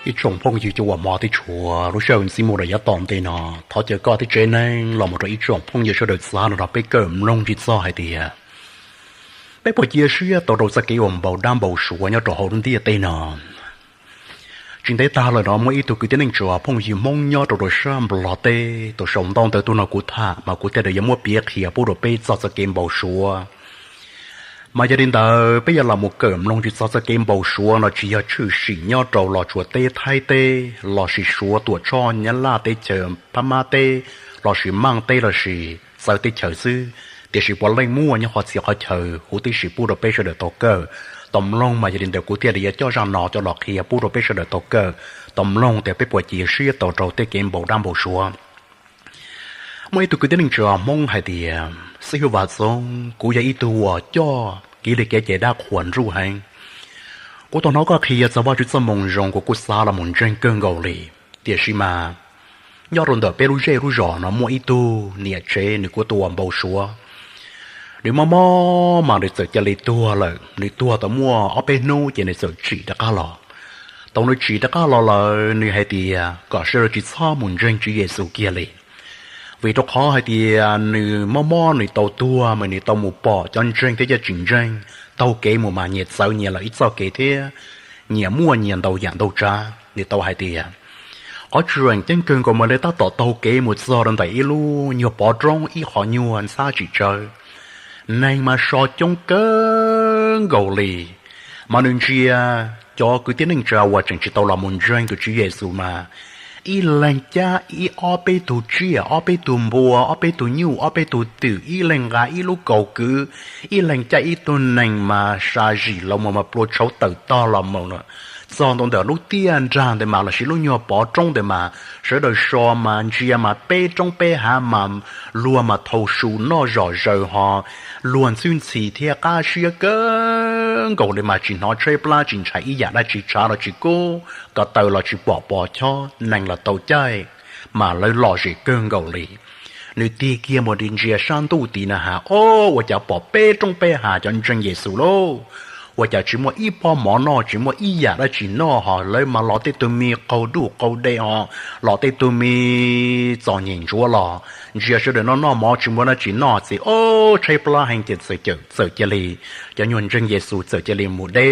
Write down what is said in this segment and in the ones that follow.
Ib tsoom phooj ywg cov uas hmov thiab tshua, lub sij hawm ntxiv mus rau yav tom ntej no, thov caw koj thiab tsev neeg los mus rau ib tsoom phooj ywg sawv daws txav no rau peb kawm mloog ntsis txog hais tias peb puas cia siab tau rau txoj kev uas npau dab npau suav nyob rau hauv lub ntiaj teb no. Tsis ntev tag lawm no muaj ib tug kwv tij neej tsa phooj ywg Hmoob nyob rau rau sab Nplog teb, tus saum ntau ntawv tuaj no kuv tham mas kuv thiaj li yuav muab piav qhia pub rau peb txog txoj kev npau suav. Mas yog li ntawd peb yuav los mus kawm mloog ntsis txog txoj kev npau suav no tsis yog tshwm sim nyob rau Los Tsuas teb, Thaib teb, lossis Suav, Tuam Tshoj, Nyab Laj teb chaws, Phab Mab teb, lossis Maaj teb lossis txawv teb chaws xwb, tiam sis puav leej muaj nyob qhov txhia qhov chaw huv tib si pub rau peb sawv daws tau kawm, tau mloog. Mas yog li ntawd kuv thiaj li yuav coj zaj no coj los qhia pub rau peb sawv daws tau kawm, tau mloog tias peb puas cia siab tau rau tej kev npau dab npau suav. Muaj ib tug kwv tij neej tsa Hmoob hais tias, xib hwb Vam Txoob, kuv yog ib tug uas coj kev li kev cai dab qhuas nruj heev. Kuv tau hnov koj qhia txog Vajtswv txoj moo zoo, kuv kuj xav los mus ntseeg kawg nkaus li. Tiam sis mas nyob rau ntawm peb lub zej lub zos no muaj ib tug niam tsev nws kuj tuag npau suav. Nws mob mob mas nws txawm cia li tuag lawm. Nws tuag tau muaj ob peb hnub ces nws txawm tsim rov qab los. Thaum nws tsim rov qab los lawm nws hais tias kom sawv daws tsis txhob mus ntseeg Tswv Yexus kiag li, vim rau qhov hais tias nws mob mob nws tau tuag mas nws tau mus pom cov ntseeg thiab cov tsis ntseeg taug kev mus mas nyias txawv nyias lawm ib txoj kev thiab nyias muaj nyias ntau yam ntau tsav. Nws tau hais tias qhov tseem ceeb kawg nkaus mas lawv tab tom taug kev mus txog rau ntawm ib lub nyuag pov roob ib qho nyuag ntxhab tsis tsawv. Neeg mas so coob kawg nkaus li. Mas nws ntsia cov kwv tij neej tsa uas tseem tsis tau los mus ntseeg tus Tswv Yexus mas ib leeg cab ib ob peb tug tsiaj, ob peb tug npua, ob peb tug nyuj, ob peb tug twm, ib leeg nqa ib lub kaus kwv, ib leeg cab ib tug nees mas sa zim los mus mas plua tshauv tawm tog los mus. Txog ntawm lub tiaj nrag ntawd mas lossis lub nyuag pov roob ntawd mas sawv daws so mas ntsia mas peb roob peb hav mas luag mas thau su noj zom zaws ho luag ntxhwb ntxhi thiab qab siab kawg nkaus li mas tsis hnov tshaib plab tsis ntshai ib yam dab tsi, tshav los tsis kub, ko taw los tsis pom pos chob, nees los tau caij, mas lawv lom zem kawg nkaus li. Nws tig kiag mus ntsia sab ntuj tid na has, o, ua cas pom peb roob peb hav cov ntseeg Yexus lauj, ua cas tsis muaj ib pob mov noj tsis muaj ib yam dab tsi noj ho lawv mas los tej tug me qaug duj qaug de ho los tej tug me txom nyem ntsuav los ntsia sawv daws noj noj mov tsis muaj dab tsi noj ces o, tshaib plab heev ces txawm cia li cov nyuag ntseeg Yexus txawm cia li mus de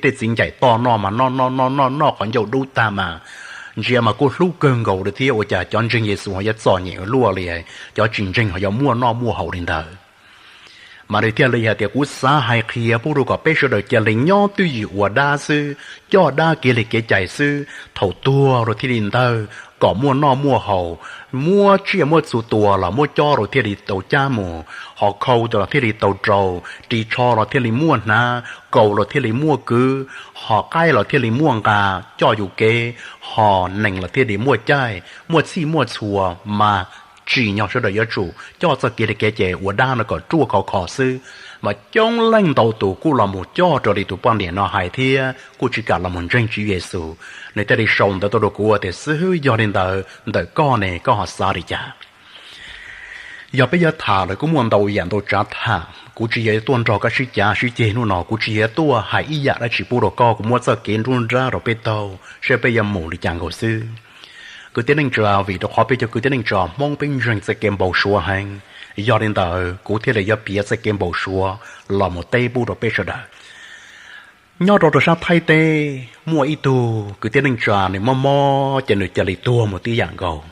tej txiv ncaim toj noj mas noj noj noj noj noj qhov ncauj dub tag mas ntsia mas kuj hlub kawg nkaus li thiab ua cas cov ntseeg Yexus ho yuav txom nyem ua luaj li, cov tsis ntseeg ho yuav muaj noj muaj haus li ntawd. Mas nws thiaj li hais tias kuv xav hais qhia pub rau kom peb sawv daws cia li nyob twj ywm ua dab xwb, coj dab kev li kev cai xwb, thaum tuag rau thiaj li ntawg kom muaj noj muaj haus, muab tsiaj muab txhu tua los muab cob rau thiaj li tau cab mus, ho khau los thiaj li tau rau, ris tsho los thiaj li muaj hnav, kaus los thiaj li muaj kwv, ho qaib los thiaj li muaj nqa coj yus kev, ho nees los thiaj li muaj caij, muaj txhij muaj txhua mas tsim nyog sawv daws yuav tsum coj txoj kev li kev cai ua dab no kom ruaj khov kho xwb. Mas coob leej ntau tus kuj los mus coj raws li tus poj niam no hais thiab kuj tsis kam los mus ntseeg Tswv Yexus. Nws thiaj li sau ntawv tuaj rau kuv tias, xib hwb, yog li ntawd ntawm koj ne koj ho xav li cas? Yog peb yuav tham lawm kuj muaj ntau yam ntau tsav tham, kuv tsis yog tuaj nrog koj sib cav sib ceg hnub no, kuv tsis yog tuaj hais ib yam dab tsi pub rau koj, kuv muab txoj kev nruab nrab rau peb taug saib peb yuav mus li cas nkaus xwb. Kwv tij neej tsa, vim rau qhov peb cov kwv tij neej tsa Hmoob peb ntseeg txoj kev npau suav heev, yog li ntawd kuv thiaj li yuav piav txoj kev npau suav los mus teb pub rau peb sawv daws. Nyob rau rau sab Thaib teb muaj ib tug kwv tij neej tsa nws mob mob ces nws cia li tuag mus tib yam nkaus.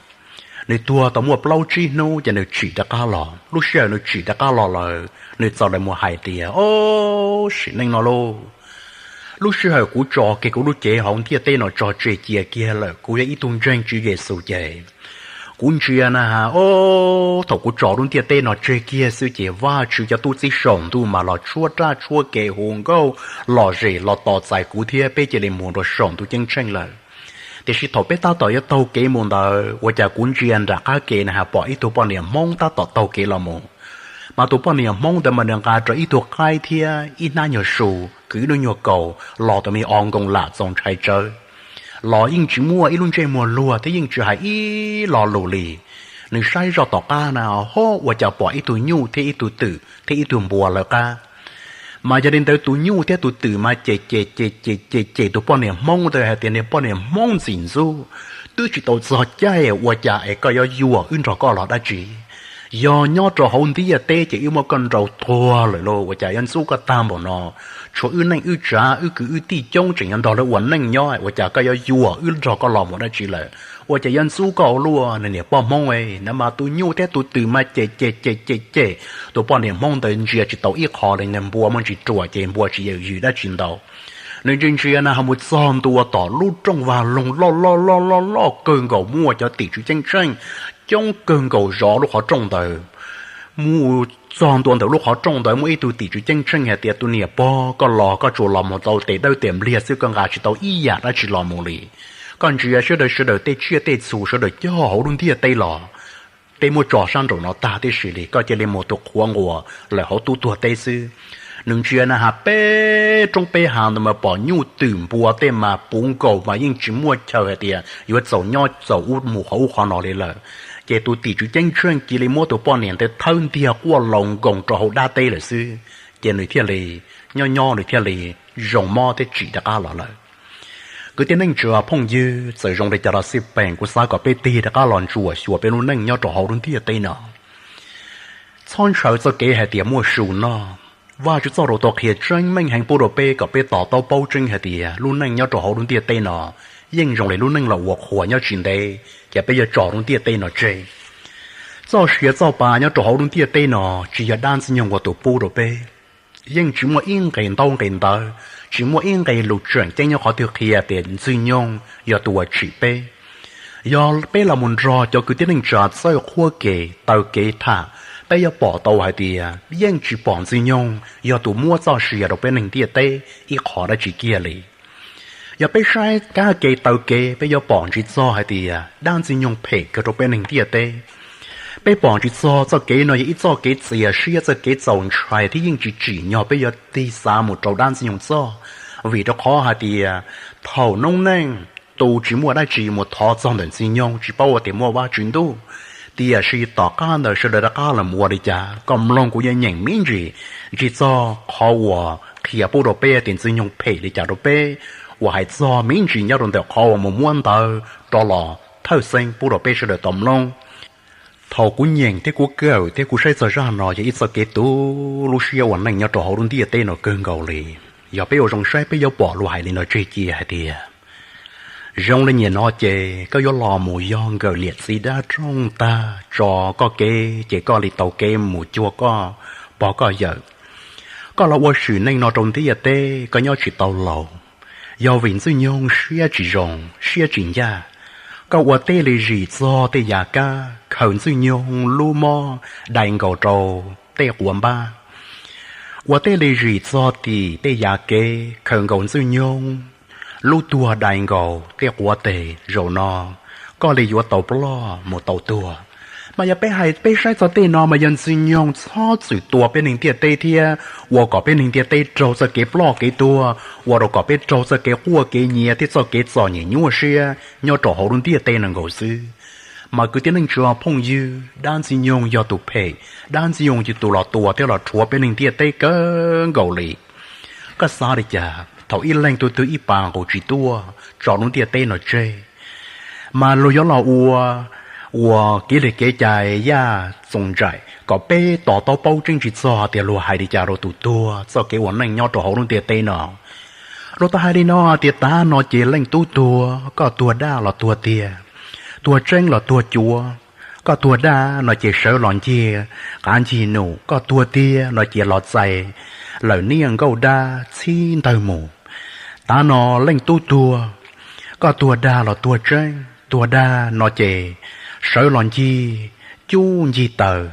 Nws tuag tau muaj plaub tsib hnub ces nws tsim rov qab los. Lub sij hawm nws tsim rov qab los lawm nws txawm li mus hais tias, o, sim neej no lauj, lub sij hawm kuv tso kiag kuv lub cev hauv ntiaj teb no tso tseg cia kiag lawm, kuv yog ib tug ntseeg Tswv Yexus ces kuv ntsia na has, o, thaum kuv tso lub ntiaj teb no tseg kiag xwb ces Vajtswv cov tub txib saum ntuj mas los tshuab raj tshuab kev hu nkauj lom zem los tos txais kuv thiab peb cia li mus rau saum ntuj ceeb tsheej lawm. Tiam sis thaum peb tab tom yuav taug kev mus ntawd ua cas kuv ntsia nram qab ke na has pom ib tug poj niam Hmoob tab tom taug kev los mus. Mas tus poj niam Hmoob ntawd mas nws nqa rau ib tug qaib thiab ib hnab nyuag su, kwv ib lub nyuag kaus, los tau me o nkoos lam txaus ntshai tsawv. Los yeej tsis muaj ib lub ntsej muag luag thiab yeej tsis hais ib lo lus li. Nws saib zoj tom qab na ho ua cas pom ib tug nyuj thiab ib tug twm thiab ib tug npua lawv qab. Mas yog li ntawd tus nyuj thiab tus twm mas cem cem cem cem cem cem tus poj niam Hmoob ntawd hais tias, niag poj niam Hmoob ntxim ntxub, twb tsis tau txog caij ua cas es koj yuav yuam wb nrog koj los dab tsi? Yog nyob rau hauv ntiaj teb ces wb muab koj nrau tuag lawm lauj, ua cas yuav ntxub koj tag npaum no? Tshuav wb neej wb tsav, wb kwv wb tij coob tseem yuav nrog lawv ua neej nyob, ua cas koj yuav yuam wb nrog koj los mus dab tsi lawm? Ua cas yuav ntxub koj ua luaj, niag poj Hmoob? Na mas tus nyuj thiab tus twm mas cem cem cem cem cem tus poj niam Hmoob ntawd ntsia tsis tau ib qho li, niag npua muaj ntsis ruam ces npua tsis yam ywm dab tsi ntau. Nws ntsia ntsia na ho mus txog ntua tom lub rooj vag loog loj loj loj loj loj kawg nkaus, muaj cov tim tswv ceeb tsheej coob kawg nkaus zov lub qhov rooj ntawd. Mus txog ntua ntawm lub qhov rooj ntawd muaj ib tug tim tswv ceeb tsheej hais tias, tus niam pog, koj los koj tsuas los mus tau tes dawb tes npliag xwb, koj nqa tsis tau ib yam dab tsi los mus li. Koj ntsia sawv daws, sawv daws tej tsiaj tej txhu sawv daws cog hauv lub ntiaj teb los, tej muab tso sab nraum no tag tib si li, koj cia li mus tus qhuav nquas lawm hauv tub tuag teb xwb. Nws ntsia na has peb roob peb hav ntawd mas pom nyuj twm npua tej mas puv nkaus mas yeej tsis muaj chaw hais tias yuav txaus nyob txaus mus qhov ub qhov no li lawm. Ces tus tim tswv ceeb tsheej cia li muab tus poj niam ntawd thawb ntiag quaj laus nkoos rau hauv dab teb lawm xwb. Ces nws thiaj li nyob nyob nws thiaj li zoo mob thiab tsim rov qab los lawm. Kwv tij neej tsa phooj ywg, txawm zoo li cas los xij peem kuv xav kom peb tig rov qab los ntsuam xyuas peb lub neej nyob rau hauv lub ntiaj teb no. Txhob ntshaw txoj kev hais tias muaj su noj. Vajtswv txoj lus tau qhia tseeb meej heev pub rau peb kom peb to taub paub tseeb hais tias lub neej nyob rau hauv lub ntiaj teb no yeej zoo li lub neej los ua qhua nyob tsis ntev ces peb yuav tso lub ntiaj teb no tseg. Txoj sia txoj pa nyob rau hauv lub ntiaj teb no tsis yog dab ntxwg nyoog ua tus pub rau peb. Yeej tsis muaj ib nqe ntaub nqe ntawv, tsis muaj ib nqe lus tseem ceeb nyob qhov twg qhia tias ntxwg nyoog yog tus uas tsim peb. Yog peb los mus nrog cov kwv tij neej tsa txawj qhuab kev taw kev tham, peb yuav pom tau hais tias yeej tsis pom ntxwg nyoog yog tus muab txoj sia rau peb neeg ntiaj teb ib qho dab tsi kiag li. Yog peb saib kab ke taw kev peb yuav pom ntsis txog hais tias dab ntxwg nyoog phem kawg rau peb neeg ntiaj teb. Peb pom ntsis txog txoj kev no yog ib txoj kev txias siab, txoj kev txaus ntshai thiab yeej tsis tsim nyog peb yuav tig xav mus rau dab ntxwg nyoog txoj, vim rau qhov hais tias thaum noob neej tus tsis muaj dab tsi mus thov txog ntawm ntxwg nyoog tsis paub ua tias muaj Vajtswv ntuj. Tiam sis tom qab ntawd sawv daws rov qab los ua li cas, koj mloog kuv yuav nyeem me ntsis, ntsis txog qhov uas qhia pub rau peb tias ntxwg nyoog phem li cas rau peb, uas hais txog me ntsis nyob rau ntawm qhov uas mus muab ntawv rov los thawj xeeb pub rau peb sawv daws tau mloog. Thaum kuv nyeem thiab kuv kawm thiab kuv saib txog zaj no yog ib txoj kev tu lub siab ua neej nyob rau hauv lub ntiaj teb no kawg nkaus li. Yog peb ua zoo saib peb yuav pom luag hais li no tseg cia hais tias zoo li niaj no ces koj yuav los mus yog nkawm liam txiv dab roog tag tso koj kev ces koj li tau kev mus cuag koj pog koj yawm. Koj los ua sim neej no rau ntiaj teb koj nyob tsis tau laus, yog vim ntxwg nyoog siab tsis zoo siab tsis ncaj. Koj ua tej li zim txog tej yav kab khaws ntxwg nyoog lub mob dai nkaus rau tej quav npab, ua tej li zim txog tim tej yav kev khaws nkaus ntxwg nyoog lub tuag dai nkaus tej quav teg. Zaum no koj li yuav tau ploj mus tau tuag. Mas yog peb hais peb saib txog tej no mas yog ntxwg nyoog txhob txwm tua peb neeg ntiaj teb thiab ua kom peb neeg ntiaj teb raug txoj kev ploj kev tuag, ua rau kom peb raug txoj kev quaj kev nyiav thiab txoj kev txom nyem nyuaj siab nyob rau hauv lub ntiaj teb no nkaus xwb. Mas kwv tij neej tsa phooj ywg, dab ntxwg nyoog yog tus phem, dab ntxwg nyoog yog tus los tua thiab los rhuav peb neeg ntiaj teb kawg nkaus li. Koj xav li cas thaum ib leeg tug twg ib pas nqus tsis tuaj tso lub ntiaj teb no tseg? Mas luag yuav los ua, ua kev li kev cai yaj txoos ntsaim kom peb to taub paub tseeb tsis txog tias luag hais li cas rau tus tuag txoj kev ua neej nyob rau hauv lub ntiaj teb no. Luag tau hais li no tias tav no ces leej tub tuag, koj tuag daj los tuag tiag, tuag tseeb los tuag cuav. Koj tuag daj no ces sawv los ncig qav ncig num, koj tuag tiag no ces los txais lawm niaj nkauj dab txhib ntawg mus. Tav no leej tub tuag, koj tuag dag los tuag tseeb, tuag dag no ces sawv los ncig cub ncig taws,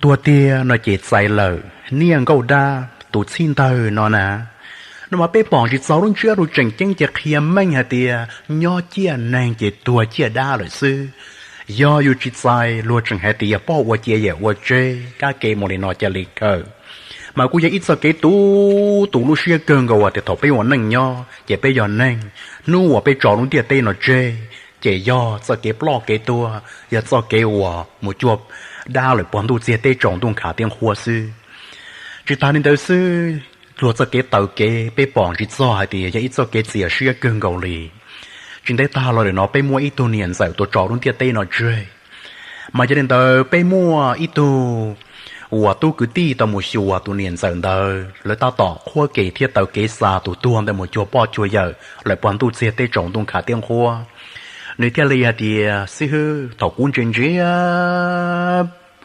tuag tiag no ces txais lawm niaj nkauj dab tus txhib ntawg no na. No mas peb pom tsis txog lub ntsiab lus tseem ceeb ces qhia meej hais tias nyob ciaj neeg ces tuag ciaj dab lawm xwb. Yog yus tsis txais luag tseem hais tias poj ua cia yawm ua tseg, kab ke mus li no cia li kawm. Mas kuj yog ib txoj kev tu, tu lub siab kawg nkaus tias thaum peb ua neej nyob ces peb yog neeg, hnub uas peb tso lub ntiaj teb no tseg ces yog txoj kev ploj kev tuag, yog txoj kev uas mus cuag dab lawm puag ntuj txiag teb tsaus ntuj nkhav tiab nqhuab xwb. Tsis tas li ntawd xwb, luag txoj kev taw kev peb pom ntsis txog hais tias yog ib txoj kev txias siab kawg nkaus li. Tsis ntev tag los lawm no peb muaj ib tug niam ntxawm tuaj tso lub ntiaj teb no tseg, mas yog li ntawd peb muaj ib tug uas tub kwv tij tau mus xyuas tus niam ntxawm ntawd, lawv tab tom qhuab kev thiab taw kev xa tus tuag ntawd mus cuag poj cuag yawm lawm puag ntuj txiag teb tsaus ntuj nkhav tiab nqhuab. Nws thiaj li hais tias, xib hwb, thaum kuv ntsia ntsia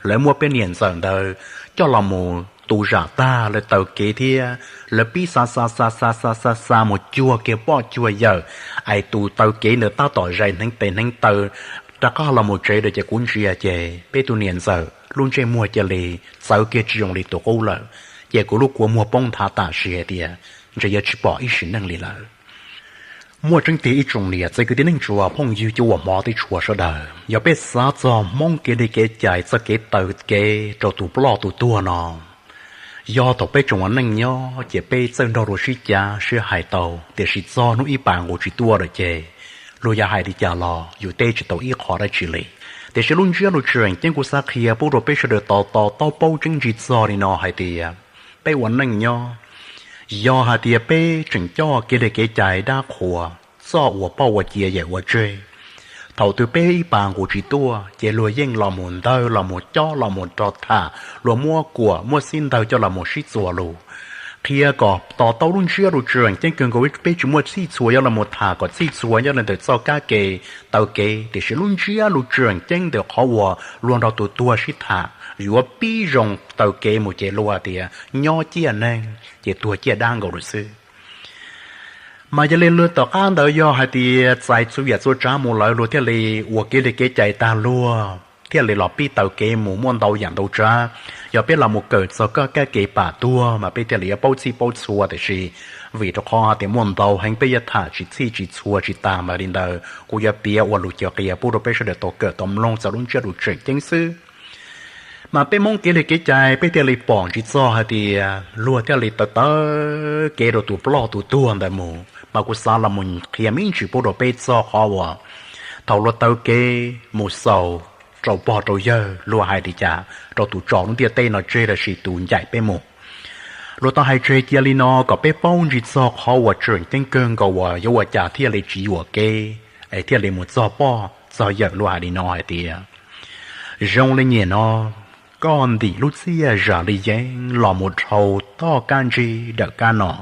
lawv muab peb niam ntxawm ntawd coj los mus tu zam tag, lawv taw kev thiab lawv pib xa xa xa xa xa xa xa mus cuag kiag poj cuag yawm, es tus taw kev ntawd tab tom zais hneev tes hneev taw rov qab los mus tsev lawm ces kuv ntsia ces peb tus niam ntxawm lub ntsej muag cia li txawv kiag tsis zoo li tus qub lawm. Ces kuv lub kua muag poob nthav tam sim hais tias ntshe yuav tsis pom ib sim neej li lawm. Muaj tseeb tiag ib tsoom niam txiv kwv tij neej tsa phooj ywg cov uas hmov thiab tshua sawv daws, yog peb xav txog Hmoob kev li kev cai txoj kev taw kev rau tus ploj tus tuag no, yog thaum peb tseem ua neej nyob ces peb txawj nrog luag sib cav sib hais tau, tiam sis txog hnub ib pas nqus tsis tuaj lawm ces luag yuav hais li cas los yus teb tsis tau ib qho dab tsi li. Tiam sis lub ntsiab lus tseem ceeb kuv xav qhia pub rau peb sawv daws to to taub paub tseeb ntsis txog li no hais tias peb ua neej nyob, yog hais tias peb tseem coj kev li kev cai dab qhuas txoj uas poj ua cia yawm ua tseg, thaum twg peb ib pas nqus tsis tuaj ces luag yeej los mus ntawg los mus cob los mus rau tham, luag muab kuam muab xib ntawg coj los mus sib txuas lus. Qhia kom to taub lub ntsiab lus tseem ceeb kawg nkaus, peb tsis muaj txhij txhua yuav los mus tham kom txhij txhua nyob li ntawm txoj kab ke taw kev, tiam sis lub ntsiab lus tseem ceeb ntawm qhov uas luag nrog tus tuag sib tham yuav pib zoo taw kev mus ces luag tias nyob ciaj neeg ces tuag ciaj dab nkaus lawm xwb. Mas yog li luag tom qab ntawd yog hais tias txais txhua yam txhua tsav mus lawm luag thiaj li ua kev li kev cai tag luag thiaj li los pib taw kev mus muaj ntau yam ntau tsav. Yog peb los mus kawm txog koj kab ke pam tuag mas peb thiaj li yuav paub txhij paub txhua, tiam sis vim rau qhov hais tias muaj ntau heev peb yuav tham tsis txhij tsis txhua tsis tas mas li ntawd kuv yuav piav ua lus cov qias pub rau peb sawv daws tau kawm tau mloog txog lub ntsiab lus tseem ceeb xwb. Mas peb Hmoob kev li kev cai peb thiaj li pom ntsis txog hais tias luag thiaj li taw taw kev rau tus ploj tus tuag ntawd mus. Mas kuv xav los mus qhia me ntsis pub rau peb txog qhov uas thaum luag taw kev mus xaus rau pog rau yawg luag hais li cas rau tus tso lub ntiaj teb no tseg lossis tus ncaim peb mus. Luag tau hais tseg cia li no kom peb paub ntsis txog qhov uas tseem ceeb kawg nkaus uas yuav ua cas thiaj li tsis yuam kev es thiaj li mus txog poj txog yawm luag hais li no hais tias zoo li nyem no, koj ntim lub txiaj zam li yeeb los mus dhau toj kab ntsig dawm kab no,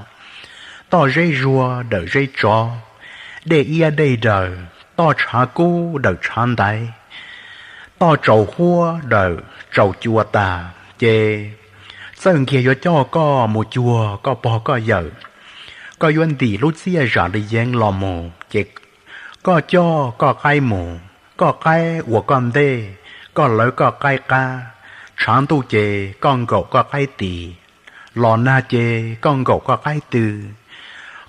toj zeb zuag dawm zeb tsov, dej iab dej daws, toj tshav kub dawm tshav ntaiv, toj tsaus huab dawm tsaus cua tas ces txawj nkiag yuav coj koj mus cuag koj pog koj yawm. Koj yuav ntim lub txiaj zam li yeeb los mus ces koj coj koj qaib mus, koj qaib ua koj ntej, koj lawv koj qaib qab. Tshav ntuj ces koj nkaum koj qaib tis, los nag ces koj nkaum koj qaib tw,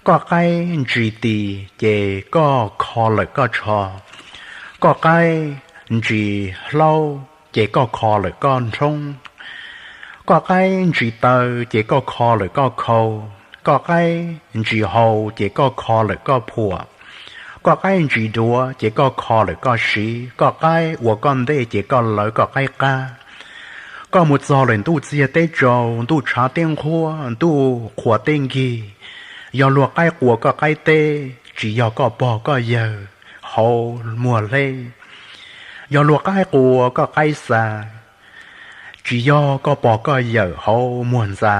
koj qaib ntsis tis ces koj kho lawm koj tsho, koj qaib ntsis hlaub ces koj kho lawm koj nrhoob, koj qaib ntsis taw ces koj kho lawm koj khau, koj qaib ntsis hau ces koj kho lawm koj phuam, koj qaib ntsis duav ces koj kho lawm koj siv, koj qaib ua koj ntej ces koj lawv koj qaib qab. Koj mus txog lawm ntuj txiag teb tsaus, ntuj tshav teb nqhuab, ntuj qhua teb nkig, yog luag qaib qua koj qaib teb, tsis yog koj pog koj yawg hauv muag hleb. Yog luag qaib qua koj qaib xa, tsis yog koj pog koj yawm hauv muag ntxa.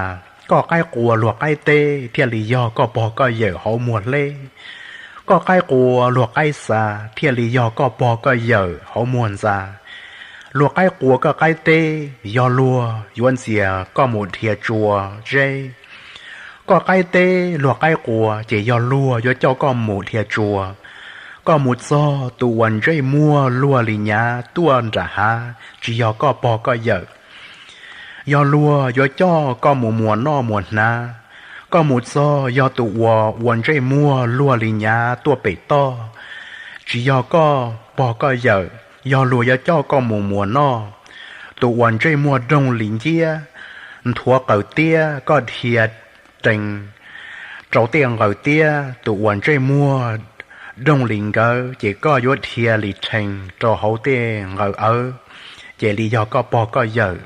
Koj qaib qua luag qaib teb thiaj li yog koj pog koj yawm hauv muag hleb. Koj qaib qua luag qaib xa thiaj li yog koj pog koj yawm hauv muag ntxa. Luag qaib qua koj qaib teb yog luag yuav ntxias koj mus dhia tsua zeb. Koj qaib teb luag qaib qua ces yog luag yuav coj koj mus dhia tsua. Koj mus txog tus uas ntsej muag luag li nyav tuaj nram hav tsis yog koj pog koj yawm, yog luag yuav coj koj mus muas noj muas hnav. Koj mus txog yog tus uas ua ntsej muag luag li nyav tuaj pem toj, tsis yog koj pog koj yawm, yog luag yuav coj koj mus muas noj. Tus uas ntsej muag doog li nciab, nthuav qaws tiab koj dhia rees rau tej nqaws tiab, tus uas ntsej muag doog li nkawd ces koj yuav dhia li rhees rau hauv tej nqaws awb, ces li yog koj pog koj yawm.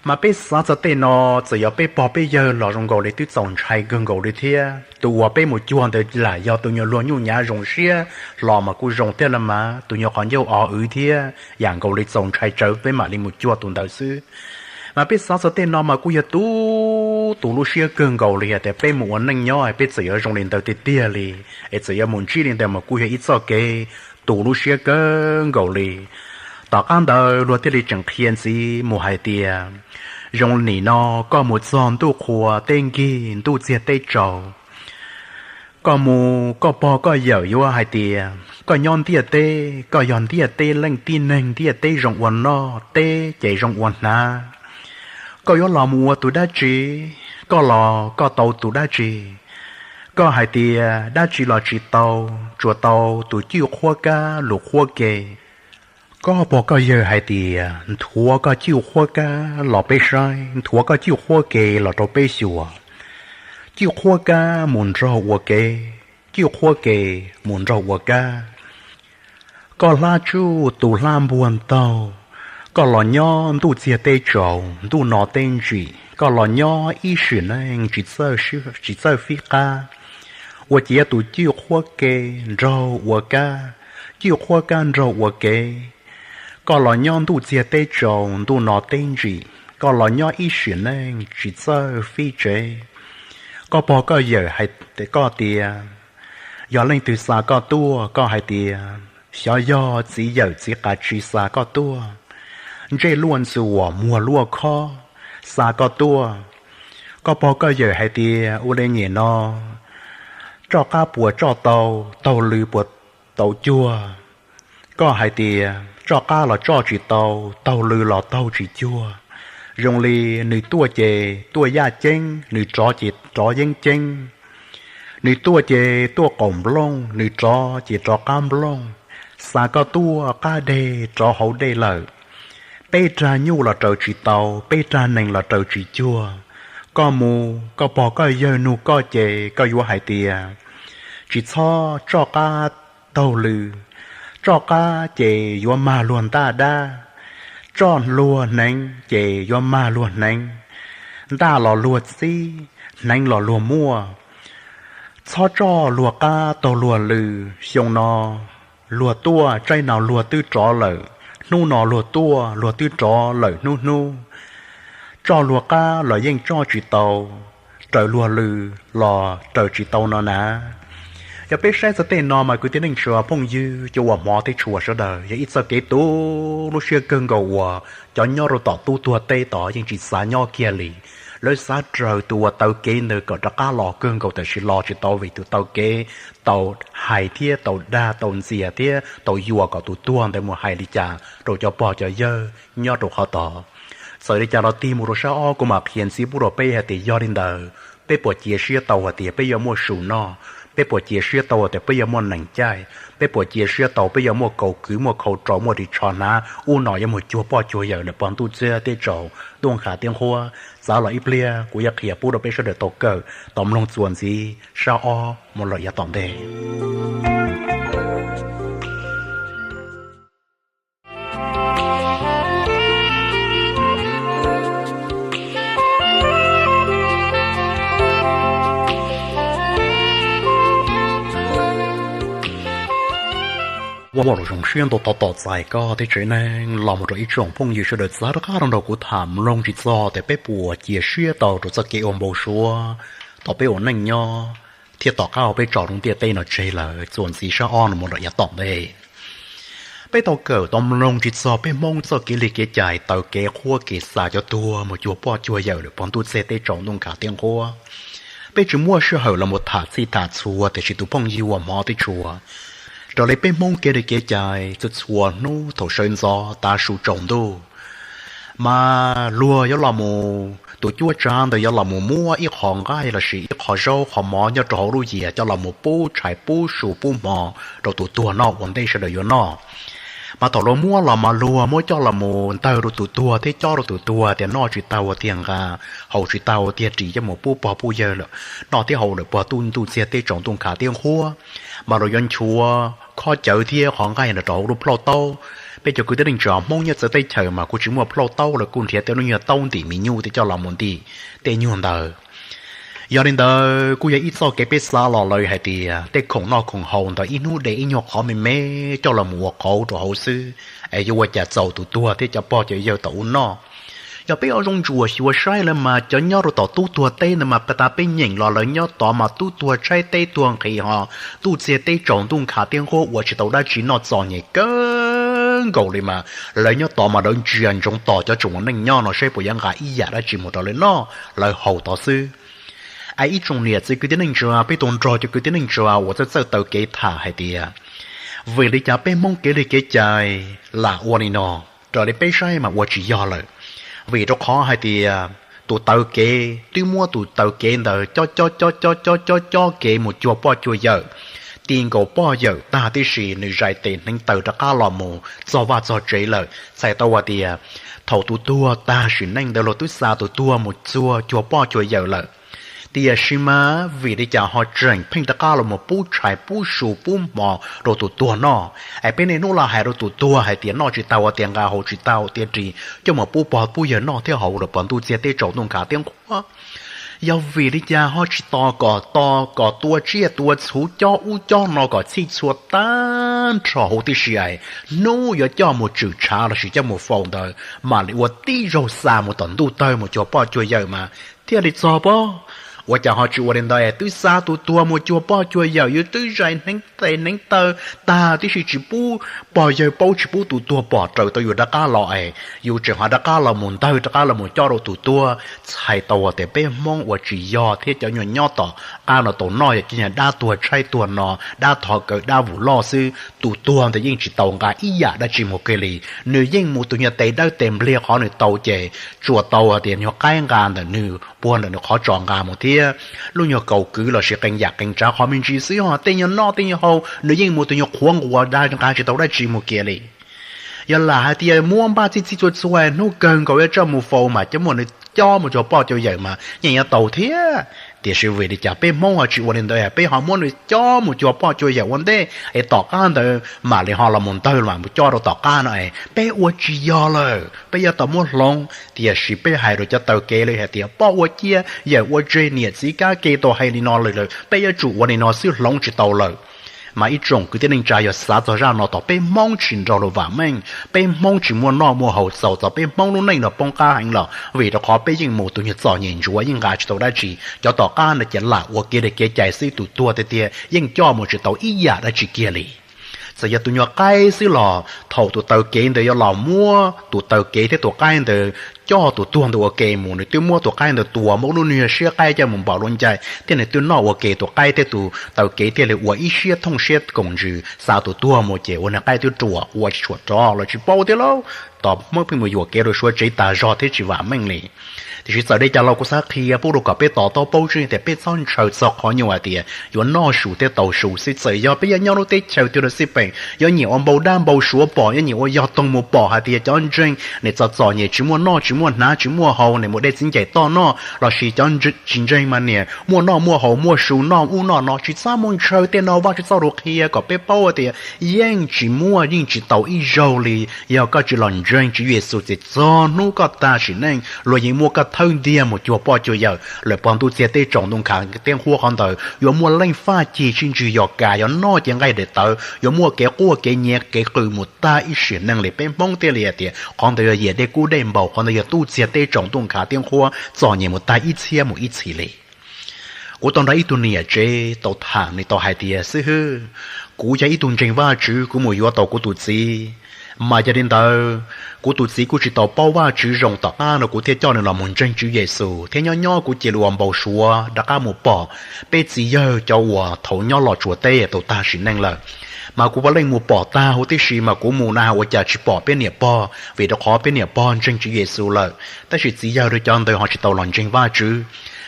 Mas peb xav txog tej no, txawm yog peb pog peb yawg los zoo nkaus li twb txaus ntshai kawg nkaus li thiab. Tus uas peb mus cuag ntawd lam yog tus nyuag luag nyuj nyav zoo siab hlo mas kuj zoo thiab los mas, tus nyuag qhov ncauj o wv thiab yam nkaus li txaus ntshai tsawv peb mam li mus cuag tus ntawd xwb. Mas peb xav txog tej no mas kuj yog tu, tu lub siab kawg nkaus li hais tias peb mus ua neej nyob peb txawm yuav zoo li ntawd tiag tiag li, es txawm yuav mus ntsib li ntawd mas kuj yog ib txoj kev tu lub siab kawg nkaus li. Tom qab ntawd luag thiaj li tseem qhia ntxiv mus hais tias, zoo nim no koj mus txog ntuj qhua teb nkig ntuj txiag teb tsaus, koj mus koj pog koj yawm yuav hais tias koj nyob ntiaj teb, koj yog ntiaj teb leej tib neeg, ntiaj teb zoo ua noj, teb ces zoo ua hnav. Koj yuav los mus ua tus dab tsi? Koj los koj tau tus dab tsi? Koj hais tias dab tsi los tsis tau, tsuas tau tus cwj qhuab kab lus qhuab ke. Koj pog koj yawg hais tias nthuav koj cwj qhuab kab los peb saib, nthuav koj cwj qhuab ke los rau peb xyuas. Cwj qhuab kab mus nraug ua kev, cwj qhuab ke mus nraug ua kab. Koj hlab tsuj tus hlab npuag ntaug, koj los nyob ntuj txiag teb tsaus ntuj no teb ntsim, koj los nyob ib sim neej tsis txawj fib qab, ua ciav tus cwj qhuab ke nraug ua kab, cwj qhuab kab nraug ua kev. Koj los nyob ntuj txiag teb tsaus ntuj no teb ntsim, koj los nyob ib sim neej tsis txawj fib tsev. Koj pog koj yawm hais koj tias, yog leej twg xa koj tuaj, koj hais tias xyov yog txiv yawm txiv qas tsi xa koj tuaj, ntsej luaj ntxuam muag luaj khob xa koj tuaj. Koj pog koj yawm hais tias ua li nyem no, tsoj qab puas tsoj tau, taug lw puas tau cuag? Koj hais tias tsoj qab los tsoj tsis tau, taug lw los taug tsis cuag. Zoo li nws tuaj ces tuaj yaj ceeb, nws rov ces rov yeeb ceeb. Nws tuaj ces tuaj qaum nplooj, nws rov ces rov qab nplooj. Xa koj tuaj qab deg rov hauv dej lawm. Peb rag nyuj los raws tsis tau, peb rag nees los raws tsis cuag. Koj mus, koj pog koj yawg nug koj ces koj yuav hais tias, tsis txhob tsoj qab taug lw. Tsoj qab ces yuav mag luag ntaj dab, tsoj luag hneev ces yuav mag luag hneev. Ntaj los luag txib, hneev los luag muaj. Txhob tsoj luag qab taug luag lw. Xyoo no luag tuaj, tsaib no luag twb rov lawm, hnub no luag tuaj, luag twb rov lawm hnub hnub. Tsoj luag qab los yeej tsoj tsis tau, raws luag lw los raws tsis tau no na. Yog peb saib txog tej no mas kwv tij neej tsa phooj ywg cov uas hmov thiab tshua sawv daws, yog ib txoj kev tu lub siab kawg nkaus uas cov nyob rau tom tub tuag teb tod yeej tsis xav nyob kiag li. Lawv xav raws tus uas taw kev ntawd kom rov qab los kawg nkaus, tab sis los tsis tau vim tus taw kev tau hais thiab tau dag tau ntxias thiab tau yuam kom tus tuag ntawd mus hais li cas rau cov pog cov yawg nyob rau qhov tod. Txawm li cas los tig mus rau sab ob kuv mam qhia ntxiv pub rau peb hais tias yog li ntawd peb puas cia siab tau hais tias peb yuav muaj su noj, peb puas cia siab tau hais tias peb yuav muaj nees caij, peb puas cia siab tau peb yuav muaj kaus kwv, muaj khau rau, muaj ris tsho hnav, ub no yuav mus cuag poj cuag yawm lawm pog ntuj txiag teb tsaus ntuj nkhav tiab nqhuab. Txav los ib pliag kuv yuav qhia pub rau peb sawv daws tau kawm tau mloog txuas ntxiv sab ob mus lawm yav tom ntej. Ua ua lus zoo siab ntau tau tom txais koj tej tsev neeg los mus rau ib tsoom phooj ywg sawv daws txav rov qab los nrog kuv tham mloog tsis txog tias peb puas cia siab tau rau txoj kev ua npau suav tau peb ua neej nyob thiab tom qab uas peb tso lub ntiaj teb no tseg lawm txuas ntxiv sab ob no mus lawm yav tom ntej. Peb tau kawm tau mloog tsis txog peb Hmoob txoj kev li kev cai taw kev qhuab kev xa cov tuag mus cuag poj cuag yawm lawm pog ntuj txiag teb tsaus ntuj nkhav tiab nqhuab. Peb tsis muaj sij hawm los mus tham txhij tham txhua tiam sis tus phooj ywg uas hmov thiab tshua, raws li peb Hmoob kev li kev cai txhua txhua hnub thaum sawv ntxov tav su tsaus ntuj mas luag yuav los mus, tus cuab tsav ntawd yuav los mus muab ib qho nqaij lossis ib qho zaub qho mov nyob rau hauv lub yias coj los mus pub tshais pub su pub hmo rau tus tuag noj ua ntej sawv daws yuav noj. Mas thaum luag muab los mas luag muab coj los mus ntawg rau tus tuag thiab cob rau tus tuag tias noj tsis tau ua tiag nqa, haus tsis tau ua tiag ris coj mus pub pog pub yawg lawm, noj thiab haus lawm pog ntuj txiag teb tsaus ntuj nkhav tiab nqhuab. Mas luag yuav nchuav khob cawv thiab qhov nqaij ntawd rau hauv lub plhaub taub. Peb cov kwv tij neej tsa Hmoob nyob txawv teb chaws mas kuj tsis muaj plhaub taub los kuj nrhiav tej lub nyuag taub ntim me nyuj tej coj los mus ntim tej nyuag ntawd. Yog li ntawd kuj yog ib txoj kev peb xav los lawm hais tias tej khoom noj khoom haus ntawd ib hnub de ib nyuag qhov me me coj los mus ua qauv rau hauv xwb, es yuav ua cas txaus tus tuag thiab cov pog cov yawg tom ub noj. Yog peb ua zoo ntsuam xyuas saib lawm mas cov nyob rau tom tub tuag teb ntawd mas pas tas peb nyeem los lawv nyob tod mas tub tuag tshaib teb tuag nqhis ho ntuj txiag teb tsaus ntuj nkhav tiab nquab ua tsis tau dab tsi noj txom nyem kawg nkaus li mas lawv nyob tod mas lawv ntsia ntsoov tos cov tsoom ua neej nyob no saib puas yuav nqa ib yam dab tsi mus rau lawv noj lawv haus tod xwb. Es ib tsoom niam txiv kwv tij neej tsa, peb tau nrog cov kwv tij neej tsa uas txawj txawj taw kev tham hais tias, vim li cas peb Hmoob kev li kev cai lam ua li no, raws li peb saib mas ua tsis yog lawm. Vim rau qhov hais tias tus taw kev twb muab tus taw kev ntawd cob cob cob cob cob cob cob kev mus cuag poj cuag yawm, ti nkaus poj yawm tag tib si nws zais tes hneev taw rov qab los mus txog vaj txog tsev lawm. Txhais tau hais tias thaum tus tuag tag sim neej ntawd los twb xa tus tuag mus txog cuag poj cuag yawm lawm. Tiam sis mas vim li cas ho tseem pheej rov qab los mus pub tshais pub su pub hmo rau tus tuag noj? Es peb niaj hnub los hais rau tus tuag hais tias noj tsis tau ua tias nqa, haus tsis tau ua tias ris, coj mus pub pog pub yawg noj thiab haus lawm puas ntuj txiag teb tsaus ntuj nkhav tiab nquab? Yog vim li cas ho tsis tos kom, tos kom tua tsiaj tua txhu cob ub cob no kom txhij txhua tag nrho huv tib si es hnub yuav coj mus tshwm tshav lossis coj mus faus ntawd mam li ua tib zaug xa mus tom ntuj tawg mus cuag poj cuag yawm mas thiaj li txog pob? Ua cas ho tsis ua li ntawd es twb xa tus tuag mus cuag poj cuag yawm, yus twb zais hneev tes hneev taw tag tib si tsis pub pog yawg paub tsis pub tus tuag pom raws tau yus rov qab los es yus tseem ho rov qab los mus ntawg rov qab los mus cob rau tus tuag. Txhais tau tias peb Hmoob ua tsis yog thiab cov nyuag nyob tom qab no tau noj yog cov nyuag dab tuag tshaib tuag no, dab thov kawg dab vus loj xwb. Tus tuag ntawd yeej tsis tau nqa ib yam dab tsi mus kiag li, nws yeej mus tus nyuag tes dawb tes nplig qhov nws tau ces tsuas tau hais tias nyuag qaib nqa ntawm nws puag ntawm nws qhov tso nqa mus thiab lub nyuag kaus kwv lossis qee yam qee tsav qhov me ntsis xwb, ho tej nyuag noj tej nyuag haus nws yeej mus tus nyuag qhuav nquas da nqa tsis tau dab tsi mus kiag li. Yog lam hais tias muab npaj txhij txhij txhua txhua hnub kawg nkaus yuav coj mus faus mas coj muab nws cob mus cuag poj cuag yawm mas yeej yuav tau thiab. Tiam sis vim li cas peb Hmoob ho tsis ua li ntawd, peb ho muab nws cob mus cuag poj cuag yawm ua ntej es tom qab ntawd mam li ho los mus ntawg los mus cob rau tom qab no es peb ua tsis yog lawm, peb yuav tau muab hloov. Tiam sis peb hais rau cov taw kev li hais tias poj ua ciaj yawm ua tseg niam txiv kab ke tau hais li no lawm, peb yuav tsum ua li no xwb, hloov tsis tau lawm. Mas ib tsoom kwv tij neej tsa, yog xav txog zaj no thaum peb Hmoob tsis nrog luag vam meej, peb Hmoob tsis muaj noj muaj haus, txaus txog peb Hmoob lub neej no poob qab heev los vim rau qhov peb yeej mus tus nyuag txom nyem ntsuav yeej nqa tsis tau dab tsi, cov tom qab no ces lam ua kev li kev cai xwb, tus tuag tiag tiag yeej coj mus tsis tau ib yam dab tsi kiag li. Txawm yog tus nyuag qaib xwb los thaum tus taw kev ntawd yuav los muab tus taw kev thiab tus qaib ntawd coj tus tuag ntawd ua ke mus, nws twb muab tus qaib ntawd tua muab lub nyuag siab qaib coj mus npaum lub ncai thiab nws twb noj ua ke, tus qaib thiab tus taw kev thiaj li ua ib siab thooj siab koom ntsws xa tus tuag mus ces ua niag qaib twb ruam ua tsis tshua rov los tsis paub thiab lauj. Tos Hmoob pheej mus yuam kev rau suav tsev tas zog thiab tsis vam meej li. Tiam sis txawm li cas los kuv xav qhia pub rau kom peb to taub paub tseeb tias peb txhob ntshaw txog qhov nyuaj hais tias yuav noj su thiab tau su xwb. Txawm yog peb yuav nyob lub teb chaws twg los xij peem, yuav nyiam ua npau dab npau suav pom, yuav nyiam ua yog toog mus pom hais tias cov ntseeg niam txom txom nyem tsis muaj noj tsis muaj hnav tsis muaj haus, niam mus de txiv ncaim toj noj, lossis cov tsis ntseeg mas niam muaj noj muaj haus muaj su noj ub noj no. Tsis txhob mus ntshaw tej no, Vajtswv txoj lus qhia kom peb paub tias yeej tsis muaj yeej tsis tau ib zaug li. Yog koj tsis los ntseeg Tswv Yexus ces txog hnub koj tag sim neej luag yeej muab koj thawb ntiag mus cuag poj cuag yawm lawm pog ntuj txiag teb tsaus ntuj nkhav tiab nquab. Qhov ntawd yuav muaj leej faj ci sib ntswg yos kas, yuav noj ces nqaij daim tawv, yuav muaj kev quaj kev nyiav kev qw mus tag ib sim neej li. Peb Hmoob thiaj li hais tias qhov ntawd yog yam dej kub dej npaum, qhov ntawd yog ntuj txiag teb tsaus ntuj nkhav tiab nquab txom nyem mus tag ib txhiab mus ib txhis li. Kuv tau nrog ib tug niam tsev tau tham, nws tau hais tias, xib hwb, kuv yog ib tug ntseeg Vajtswv, kuv mus yuav tau kuv tus txiv, mas yog li ntawd kuv tus txiv kuj tsis tau paub Vajtswv zoo, tom qab no kuv thiaj coj nws los mus ntseeg Tswv Yexus thiab nyob nyob kuv cia li ua npau suav rov qab mus pom peb txiv yawg cov uas thaum nyob Los Tsuas teb tau tag sim neej lawm. Mas kuv puav leej mus pom tag huv tib si, mas kuv mus na ua cas tsis pom peb niam pog, vim rau qhov peb niam pog ntseeg Tswv Yexus lawm, tab sis txiv yawg rau cov ntawd ho tsis tau los ntseeg Vajtswv.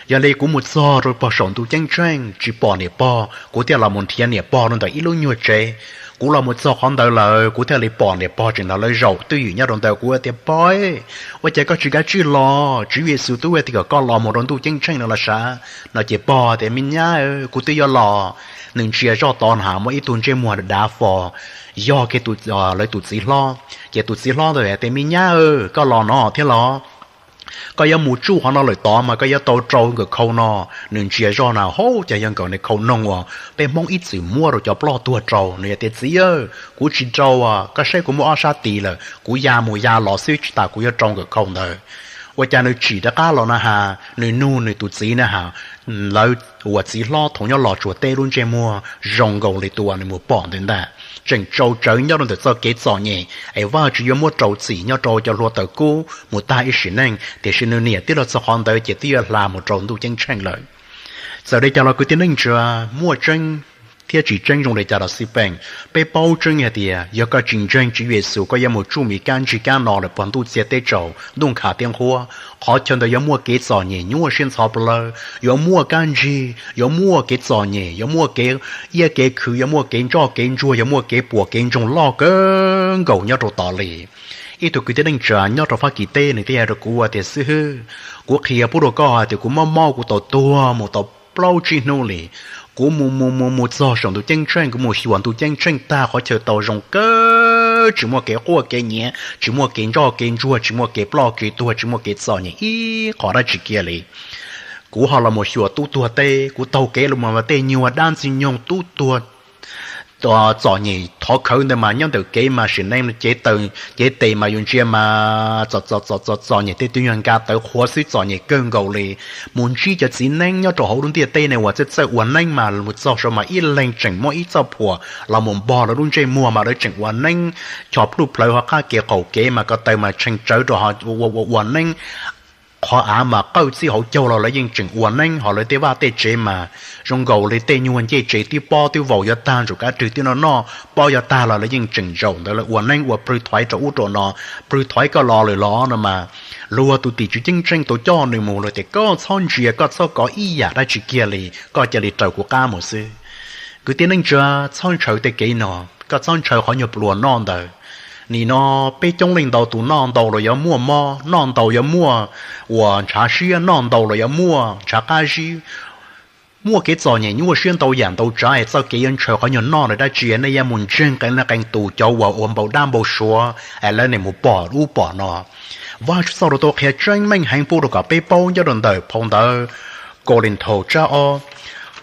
Yog li kuv mus txog rau pog saum ntuj ceeb tsheej tsis pom niam pog, kuv thiaj los mus nrhiav niam pog rau ntawm ib lub nyuag tsev. Kuv los mus txog qhov ntawd lawm kuv thiaj li pom niam pog tseem nrog lawv zaum twj ywm nyob rau ntawd. Kuv tias, Pog, ua cas koj tsis kav tsij los? Tswv Yexus twb hais tias kom koj los mus rau ntuj ceeb tsheej no los sav. No ces pog tias, Me nyab, kuv twb yuav los. Nws ntsia zoj tod na muaj ib tug ntsej muag dav fo, yog kiag lawv tus txiv hlob. Ces tus txiv hlob ntawd tias, Me nyab, koj los no thiab los? Koj yuav mus tsuj qhov no lawm tod mas koj yuav tau rau nkawm khau no. Nws ntsia zoj na, hauv cas yog nkawm niag khau noog uas peb Hmoob ib txwm muab rau cov ploj tuag rau. Nws tias, Txiv, kuv tsis rau, koj saib kuv muaj ob sab tis lawm, kuv ya mus ya los xwb tsis tas kuv yuav rau nkawm khau ntawd. Ua cas nws tsim rov qab los na has, nws nug nws tus txiv na has, lawv uas txiv hlob thaum nyob Los Tsuas teb lub ntsej muag zoo nkaus li tus uas nws mus pom ntawd ntag. Tseem tsau tsawv nyob rau ntawm txoj kev txom nyem es Vajtswv yuav muab rau txim nyob rau cov hluav taws kub mus tag ib sim neej, tiam sis nws niam twb los txog qhov ntawd ces twb yuav hla mus rau ntuj ceeb tsheej lawm. Txawm li cas los kwv tij neej tsa, muaj tseeb thiab tsis tseeb zoo li cas los xij peem, peb paub tseeb hais tias yog koj tsis ntseeg Tswv Yexus koj yuav mus tsuj mi kab ntsig kab no lawm puag ntuj txiag teb tsaus ntuj nkhav tiab nqhuab. Qhov chaw ntawd yuav muaj kev txom nyem nyuaj siab ntxhov plawv, yuav muaj kab ntsig, yuav muaj kev txom nyem, yuav muaj kev iab kev khw, yuav muaj kev ntsoj kev ntsuag, yuav muaj kev puas kev ntsoog loj kawg nkaus nyob rau tod li. Ib tug kwv tij neej tsa nyob rau Fab Kis teb nws thiaj hais rau kuv tias, Xib hwb, kuv qhia pub rau koj hais tias kuv mob mob kuv tau tuag mus tau plaub tsib hnub li. Kuv mus mus mus mus txog saum ntuj ceeb tsheej, kuv mus xyuas ntuj ceeb tsheej tag qhov chaw tau zoo kawg, tsis muaj kev quaj kev nyiav, tsis muaj kev ntsoj kev ntsuag, tsis muaj kev ploj kev tuag, tsis muaj kev txom nyem ib qho dab tsi kiag li. Kuv ho los mus xyuas tub tuag teb, kuv taug kev los mas tej nyuag dab ntxwg nyoog tub tuag txom nyem thov khawv ntawd mas nyob ntawm kev mas sim neej cev tes mas yus ntsia mas txom nyem tej tug nyuag nka tawv qhuav xwb, txom nyem kawg nkaus li. Mus ntsib cov txiv neeb nyob rau hauv lub ntiaj teb ne uas txawj txawj ua neeb mas mus txog saud mas ib leeg tseem muaj ib txoj phuam los mus npog lawv lub ntsej muag mas lawv tseem ua neeb, chos plhuj plhawv hauv qab kev qaum kev mas ko taw mas tshee tsawv rau ua ua neeb. Qhov av mas qawj txij hauv caug los lawv yeej tseem ua neeb, ho lawv tej vaj tej tsev mas zoo nkaus li tej nyuag ncej tsev twb pob twb vaus yuav tag, ntsaum kab rwg twb noj noj pob yuav tag los lawv yeej tseem zaum ntawd lawv ua neeb ua plhws thaiv rau ub rau no, plhws thaiv koj los lawm los no mas. Luag tus tim tswv ceeb tsheej tau coj nws mus, luag tias koj txhob ntsia koj txhob kov ib yam dab tsi kiag li, koj cia li raws kuv qab mus xwb. Kwv tij neej tsa, txhob ntshaw tej kev no, koj txhob ntshaw qhov nyuag pluas noj ntawd. Nim no peb coob leej ntau tus noj ntau los yuav muaj mob, noj ntau yuav muaj uas ntshav siab, noj ntau los yuav muaj ntshav qab zib, muaj kev txom nyem nyuaj siab ntau yam ntau tsav es txoj kev yuav ntshaw qhov nyuag noj ntawd dab tsi? Nej yuav mus ntseeg qee leej qee tus cov uas ua npau dab npau suav es lawv nim mus pom ub pom no. Vajtswv txoj lus tau qhia tseeb meej heev pub rau kom peb paub nyob rau ntawm phau ntawv Kaus Lim Thaus tsab ob.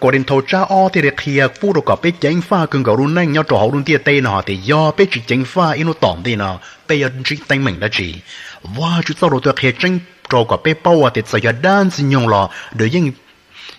Kaus Lim Thaus tsab ob thiaj li qhia pub rau kom peb ceev faj kawg nkaus lub neej nyob rau hauv lub ntiaj teb no hais tias yog peb tsis ceev faj ib hnub tom ntej no peb yuav ntsib teeb meem dab tsi. Vajtswv txoj lus tau qhia tseeb rau kom peb paub tias txawm yog dab ntxwg nyoog los nws yeej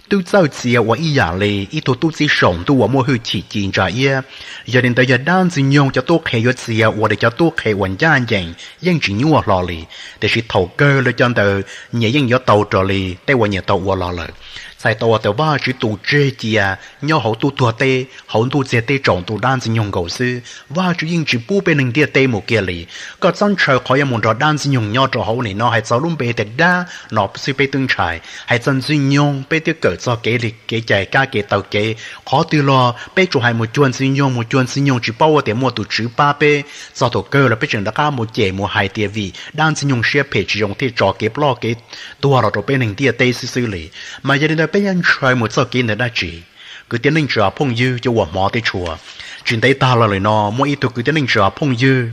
twb txawj txia ua ib yam li ib tug tub txib saum ntuj uas muaj hwj chim ci ntsa iab. Yog li ntawd yog dab ntxwg nyoog cov tub qhe yuav txia ua li cov tub qhe uas ncaj ncees yeej tsis nyuaj hlo li, tiam sis thaum kawg lawv cov ntawd nyias yeej yuav tau raws li tej uas nyias tau ua los lawm. Txhais tau tias Vajtswv tus tseg cia nyob hauv tub tuag teb, hauv ntuj txiag teb tsaus ntuj dab ntxwg nyoog nkaus xwb, Vajtswv yeej tsis pub peb neeg ntiaj teb mus kiag li. Koj txhob ntshaw qhov yuav mus nrog dab ntxwg nyoog nyob rau hauv nim no, hais txog lub npe tias dab no xwb peb twb ntshai, hais txog ntxwg nyoog peb twb kawm txog kev li kev cai kab kev taw kev. Qhov twg los peb tsuas hais mus cuag ntxwg nyoog mus cuag ntxwg nyoog tsis paub tias muaj tus Tswv pab peb. Txog thaum kawg los peb tseem rov qab mus cem mus hais tias vim dab ntxwg nyoog siab phem tsis zoo thiaj tso kev ploj kev tuag los rau peb neeg ntiaj teb xwb xwb li. Mas yog li ntawd peb yuav ntshaw mus txoj kev ntawd dab tsi? Kwv tij neej tsa phooj ywg cov uas hmov thiab tshua, tsis ntev tag los lawm no muaj ib tug kwv tij neej tsa phooj ywg,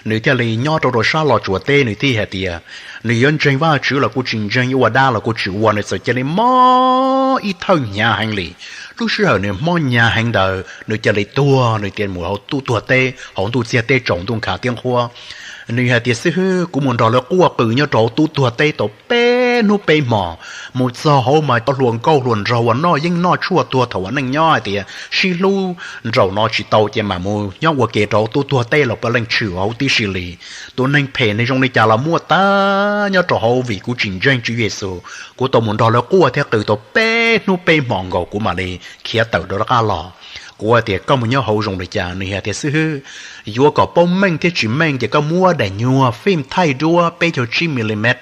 nws thiaj li nyob rau rau sab Los Tsuas teb, nws thiaj hais tias nws yuav ntseeg Vajtswv los kuj tsis ntseeg, yuav ua dab los kuj tsis ua, nws txawm cia li mob ib thawj hnyav heev li. Lub sij hawm nws mob hnyav heev ntawd nws cia li tuag, nws cia li mus hauv tub tuag teb hauv ntuj txiag teb tsaus ntuj nkhav tiab nqhuab. Nws hais tias xib hwb, kuv mus nrog lawv quaj qw nyob rau hauv tub tuag teb tau peb hnub peb hmos, mus txog hauv mas cov hluas nkauj hluas nraug uas noj yeeb noj tshuaj tuag thaum ua neej nyob hais tias sib hlub nraum no tsis tau ces mam mus nyob ua ke rau hauv tub tuag teb los puav leej tshwm hauv tib si li. Tus neeg phem ne zoo li cas los muaj tag nyob rau hauv, vim kuv tsis ntseeg Tswv Yexus, kuv tau mus nrog lawv quaj thiab qw tau peb hnub peb hmos nkaus kuv mam li khiav tawm rov qab los. Kuv tias koj mus nyob hauv zoo li cas? Nws hais tias xib hwb, yuav kom paub meej thiab tsis meej ces koj muab daim nyuag fim thaij duab peb caug tsib milimet.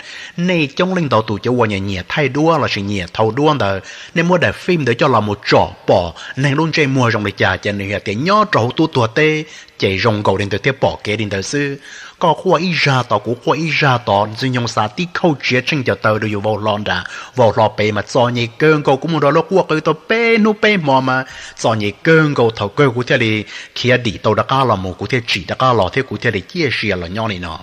Nej coob leej ntau tus cov uas nyiam nyiam thaij duab lossis nyiam thau duab ntawd, nej muab daim fim ntawd coj los mus tsom pom neeg lub ntsej muag zoo li cas. Ces nws hais tias nyob rau hauv tub tuag teb ces zoo nkaus li ntawd thiab pom kev li ntawd xwb. Koj quaj ib zag tod kuv quaj ib zag tod, Ntxwg Nyoog xav tib khauj tsiav tsheej cov taw rau yus vau hlo nrad vau hlo pem mas txom nyem kawg nkaus. Kuv mus nrog lawv quaj qw tau peb hnub peb hmo mas txom nyem kawg nkaus. Thaum kawg kuv thiaj li khiav dim tau rov qab los mus, kuv thiaj tsim rov qab los thiab kuv thiaj li ciaj sia los nyob li no.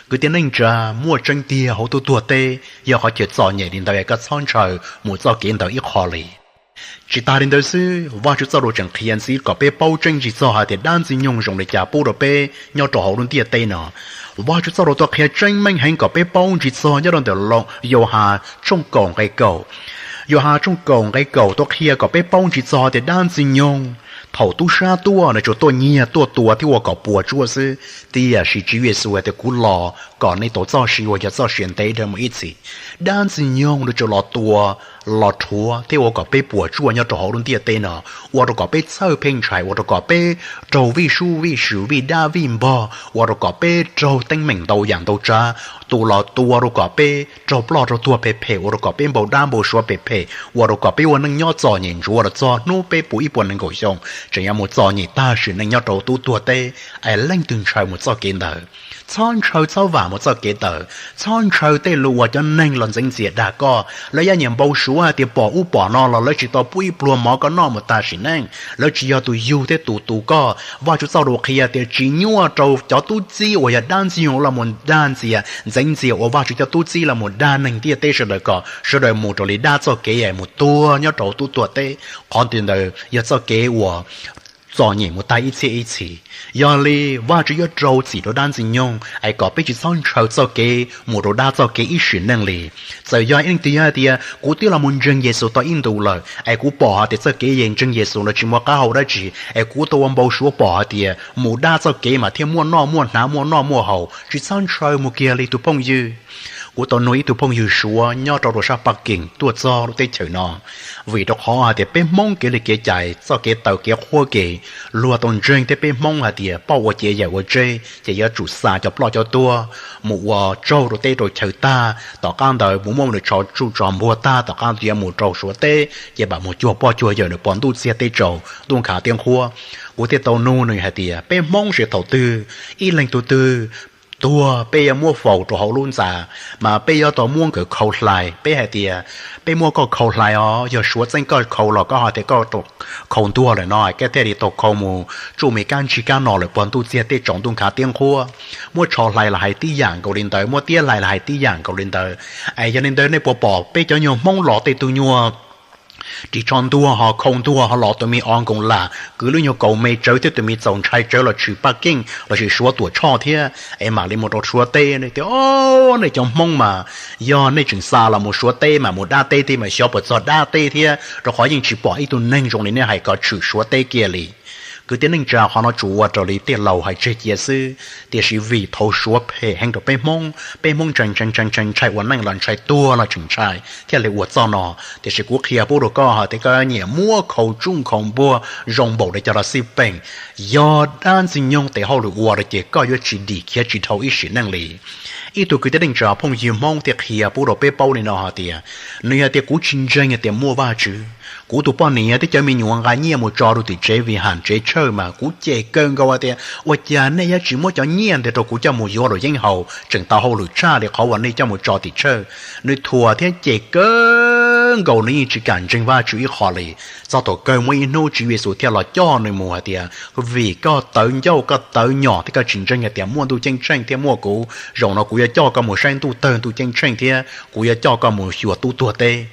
Kwv tij neej tsa, muaj tseeb tiag hauv tub tuag teb yog qhov chaw txom nyem li ntawd, koj txhob ntshaw mus txoj kev ntawd ib qho li. Tsis tas li ntawd xwb, Vajtswv txoj lus tseem qhia ntxiv kom peb paub tseeb ntsig txog hais tias dab Ntxwg Nyoog zoo li cas pub rau peb nyob rau hauv lub ntiaj teb no. Vajtswv txoj lus tau qhia tseeb meej heev kom peb paub ntsig txog nyob rau ntawm Yauhas tshooj kaum nqe kaum. Yauhas tshooj kaum nqe kaum tau qhia kom peb paub ntsig txog tias dab Ntxwg Nyoog thaum tub sab tuaj nws tsuas tuaj nyiag tuaj tua thiab ua kom puas tsuaj xwb. Tiam sis Tswv Yexus hais tias kuv los kom nej tau txoj sia uas yog txoj sia ntev dhawv mus ib txhis. Dab Ntxwg Nyoog nws tsuas los tua, los rhuav thiab ua kom peb puas tsuaj nyob rau hauv lub ntiaj teb no, ua rau kom peb txhawj pheej ntshai, ua rau kom peb raug vij sub vij sw, vij dab vij npog, ua rau kom peb raug teeb meem ntau yam ntau tsav. Tus los tua rau kom peb raug ploj raug tuag phem phem, ua rau kom peb npau dab npau suav phem phem, ua rau kom peb ua neej nyob txom nyem ntsuav los txog hnub peb puv ib puas nees nkaum xyoo, tseem yuav mus txom nyem tag sim neej nyob rau tub tuag teb. Es leej twg ntshaw mus txoj kev ntawd? Txhob ntshaw txhob vam mus txoj kev ntawd. Txhob ntshaw tej lus uas cov neeg los ntxeev ntxias dag koj. Lawv yuav nyiam npau suav hais tias pom ub pom no los lawv tsis tau pub ib pluag mov koj noj mus tag sim neej. Lawv tsis yog tus yug thiab tus tu koj. Vajtswv txoj lus qhia tias tsis nyuaj rau cov tub txib uas yog dab Ntxwg Nyoog los mus dag ntxias ntxeev ntxias uas Vajtswv cov tub txib los mus dag neeg ntiaj teb sawv daws kom sawv daws mus raws li dab txoj kev es mus tuag nyob rau tub tuag teb. Qhov ntawd yog txoj kev uas txom nyem mus tag ib txhiab ib txhis. Yog li Vajtswv yuav rau txim rau dab Ntxwg Nyoog es kom peb tsis txhob ntshaw txoj kev mus rau dab txoj kev ib sim neej li. Txawm yog ib leej twg yog hais tias kuv twb los mus ntseeg Yexus tau ib ntus lawm es kuv pom hais tias txoj kev ntseeg Yexus los tsis muaj qab hau dab tsi, es kuv tau ua npau suav pom hais tias mus dab txoj kev mas thiaj muaj noj muaj hnav muaj noj muaj haus, tsis txhob ntshaw mus kiag li tus phooj ywg. Kuv tau nug ib tug phooj ywg Suav nyob rau rau sab Paj Kees tuaj txog lub teb chaws no, vim rau qhov hais tias peb Hmoob kev li kev cai txoj kev taw kev qhuab ke, luag tau ntseeg thiab peb Hmoob hais tias poj ua ciav yawm ua tsheb ces yuav tsum xa cov ploj cov tuag mus ua tsaug rau teb rau chaw tag, tom qab ntawd mus muab nws tso tsuj tso npuag tag tom qab ntawd yuav mus rau Suav teb ces mam mus cuag poj cuag yawm nws pov ntuj txiag teb tsaus ntuj nkhav tiab nqhuab. Kuv thiaj tau nug nws hais tias peb Hmoob seb thaum twg ib leeg tug twg tuag peb yuav muab faus rau hauv lub ntxa, mas peb yuav tau muab nkawd khau hlais. Peb hais tias peb muab koj khau hlais os, yog Suav txeeb koj khau los koj hais tias koj khau ntuag lawm no koj thiaj li tau khau mus tsuj mi kab ntsig kab no lawm pov ntuj txiag teb tsaus ntuj nkhav tiab nqhuab. Muab tsho hlais los hais tib yam nkaus li ntawd, muab tiab hlais los hais tib yam nkaus li ntawd. Es yog li ntawd nej puas pom peb cov nyuag Hmoob los tej tug nyuag ris tsho ntuag ho khau ntuag ho los tus me o nkoos lam kwv lub nyuag kaus me tsawv thiab tus me txaus ntshai tsawv los tshwm Paj Kees lossis Suav Tuam Tshoj thiab es mam li mus rau Suav teb. Nej tias o, nej cov Hmoob mas yog nej tseem xa los mus Suav teb mas mus dab teb thiab mas xyov puas txog dab teb thiab, rau qhov yeej tsis pom ib tug neeg zoo li nej hais kom tshwm Suav teb kiag li. Kwv tij neej tsa, qhov no tsuas ua raws li tej laus hais tseg cia xwb, tiam sis vim thaum Suav phem heev rau peb Hmoob, peb Hmoob ntshai ntshai ntshai ntshai ntshai ua neej los ntshai, tuag los tseem ntshai thiaj li ua txoj no. Tiam sis kuv qhia pub rau koj hais tias koj nyiam muab khau tsuj khau npuag zoo npaum li cov los xij peem, yog dab Ntxwg Nyoog tes hauj lwm ua rau ces koj yuav tsis dim khiav tsis dhau ib sim neej li. Ib tug kwv tij neej tsa phooj ywg Hmoob thiaj qhia pub rau peb paub li no hais tias, nws hais tias kuv tsis ntseeg hais tias muaj Vajtswv. Kuv tus poj niam thiab cov me nyuam nqa nyiaj mus tso rau tim tsev vij has tsev church mas kuv cem kawg nkaus hais tias ua cas nej yuav tsis muab cov nyiaj ntawd rau kuv coj mus yuav luam yeeb haus tseem tau hauj lwm tshaj li qhov uas nej coj mus tso tim church. Nws thuam thiab cem kawg nkaus, nws yeej tsis kam ntseeg Vajtswv ib qho li. Txog thaum kawg muaj ib hnub Tswv Yexus thiaj los coj nws mus hais tias, vim koj tawv ncauj koj tawv nyom thiab koj tsis ntseeg hais tias muaj ntuj ceeb tsheej thiab muaj kuv, zaum no kuv yuav coj koj mus saib ntuj tawg ntuj ceeb tsheej thiab kuv yuav coj koj mus xyuas tub tuag teb.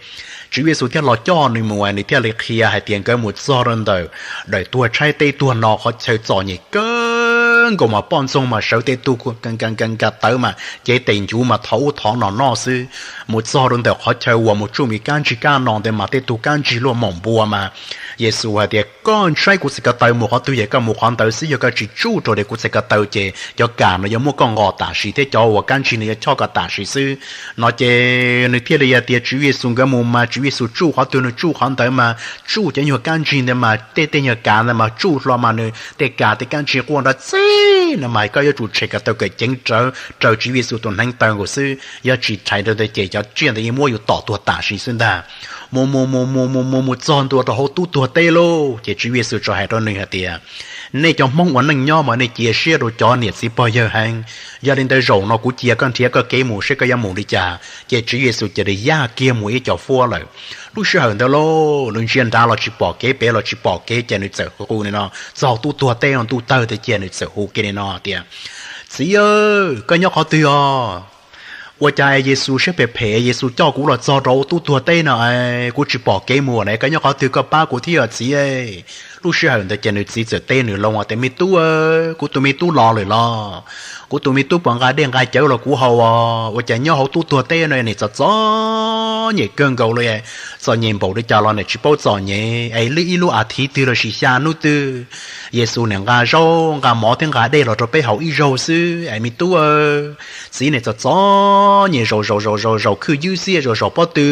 Tswv Yexus thiaj los coj nws mus, nws thiaj li qhia hais tias nkawd mus txog rau ntawm daim tuag tshaib teb tuag no, qhov chaw txom nyem kawg nkaus mas poj ntxoog mas sawv tej tug nka nka nka tawv mas cev tes ncuv mas thov ub thov no noj xwb. Mus txog rau ntawm qhov chaw uas mus tsuj mi kab ntsig kab no ntawd mas tej tug kab ntsig luaj moom npua mas Yexus hais tias, Koj ntshai kuv txhais ko taw mus qhov twg ces koj mus qhov ntawd xwb, yog koj tsis tsuj rau kuv txhais ko taw ces cov kas no yuav muab koj nqos tam sim thiab cov uas kab ntsig no yuav choj koj tam sim xwb. No ces nws thiaj li hais tias, Tswv Yexus nkawd mus mas Tswv Yexus tsuj qhov twg nws tsuj qhov ntawd mas, tsuj cov nyuag kab ntsig ntawd mas, tej tej nyuag kas ntawd mas tsuj hlo mas nws tej kas tej kab ntsig quaj nrov txij no mas koj yuav tsum txhais ko taw kom ceev rawv raws Tswv Yexus tus hneev taw nkaus xwb, yog tsis txhais li ntawd ces cov tsiaj ntawd yeej muab yus tom tuag tam sim xwb ntag. Mus mus mus mus mus mus mus txog ntua rau hauv tub tuag teb lauj, ces Tswv Yexus txawm hais rau nws hais tias, Nej cov Hmoob ua neej nyob mas nej cia siab rau cov niam txiv pog yawg heev. Yog li ntawd zaum no kuv cia koj nrhiav koj kev mus seb koj yuav mus li cas. Ces Tswv Yexus cia li yaj kiag mus ib co fuab lawm. Lub sij hawm ntawd lauj, nws ntsia nrad los tsis pom kev, pem los tsis pom kev, ces nws txawm hu li no, txog tub tuag teb no ntuj tawg tiag, ces nws txawm hu kiag li no tias, Txiv, koj nyob qhov twg os? Ua cas Yexus siab phem phem, Yexus coj kuv los txog rau tub tuag teb no, kuv tsis pom kev mus na, koj nyob qhov twg koj pab kuv thiab txiv. Lub sij hawm ntawd ces nws txiv txawm teb nws loo tias, Me tub, kuv tus me tub los lawm los? Kuv tus me tub puas nqa dej nqa cawv los kuv haus os? Ua cas nyob hauv tub tuag teb no niam txom txom nyem kawg nkaus li. Txom nyem npaum li cas los niam tsis paub txom nyem es lub ib lub as thiv twg los sis xya hnub twg, Yexus niam nqa zaub nqa mov thiab nqa dej los rau peb haus ib zaug xwb es me tub. Txiv niam txom txom nyem zaum zaum zaum zaum zaum khwj ywb xiab zaum zaum pob tw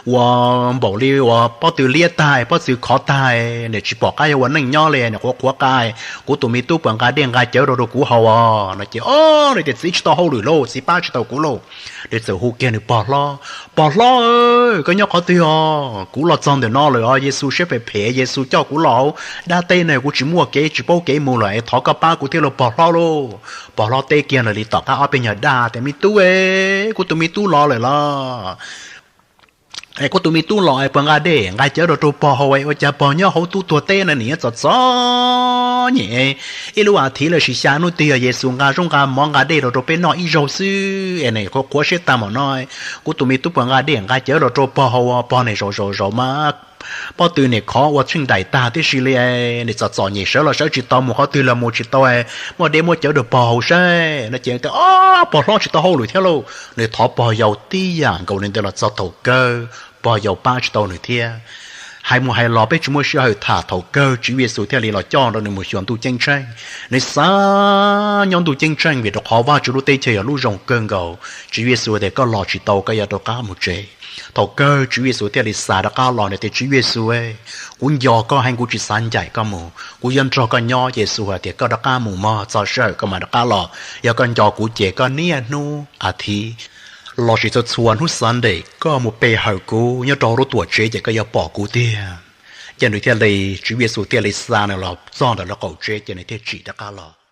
uas npaum li uas pob tw liab tag pob tw khov tag, niam tsis pom qab yuav ua neej nyob li, niam qhuav qhuav qa. Kuv tus me tub puas nqa dej nqa cawv rau rau kuv haus os? No ces, O, nws tias, Txiv tsis tau hauj lwm lauj, txiv pab tsis tau kuv lauj. Nws txawm hu kiag nws pog hlob, Pog hlob, koj nyob qhov twg os? Kuv los txog ntawm no lawm os, Yexus siab phem phem, Yexus coj kuv los hauv dab teb no kuv tsis muaj kev tsis paub kev mus lawm es thov koj pab kuv thiab lauj pog hlob lauj. Pog hlob teb kiag nws li tom qab ob peb nyuag daj tias, Me tub, kuv tus me tub los lawm los? Es kuv tus me tub los es puas nqa dej nqa cawv rau rau pog haus es ua cas pog nyob hauv tub tuag teb no niam txom txom nyem, ib lub as thiv los sis xya hnub twg yog Yexus nqa zaub nqa mov nqa dej rau rau peb noj ib zaug xwb es niam qhuav qhuav siab tag npaum no. Kuv tus me tub puas nqa dej nqa cawv rau rau pog haus, pog niam zaum zaum zaum mas pob tw niam khov ua tsheej daim tag tib si li, niam txom txom nyem sawv los sawv tsis tau mus qhov twg los mus tsis tau, muaj dej muaj cawv rau pog haus saib no ces, O, pog hlob tsis tau hauj lwm thiab lauj. Nws thov pog yau tib yam nkaus li ntawd los txog thaum kawg pog yau pab tsis tau nws thiab. Hais mus hais los peb tsis muaj sij hawm tham, thaum kawg Tswv Yexus thiaj li los coj rau nws mus xyuas ntuj ceeb tsheej. Nws xav nyob ntuj ceeb tsheej vim rau qhov Vajtswv lub teb chaws yog lub zoo kawg nkaus. Tswv Yexus tias, Koj los tsis tau, koj yuav rov qab mus tsev. Thaum kawg Tswv Yexus thiaj li xa rov qab los, nws tias, Tswv Yexus, kuv nco koj heev, kuv tsis xav ncaim koj mus, kuv yuav nrog koj nyob. Yexus hais tias, Koj rov qab mus mog, txog sij hawm koj mam rov qab los. Yog koj nco kuv ces koj niaj hnub as thiv los sis txhua txhua hnub Sunday koj mus pe hawm kuv nyob rau hauv lub tuam tsev ces koj yuav pom kuv tiag. Ces nws thiaj li, Tswv Yexus thiaj li xa nws los txog ntawm lawv qaum tsev ces nws thiaj tsim rov qab los.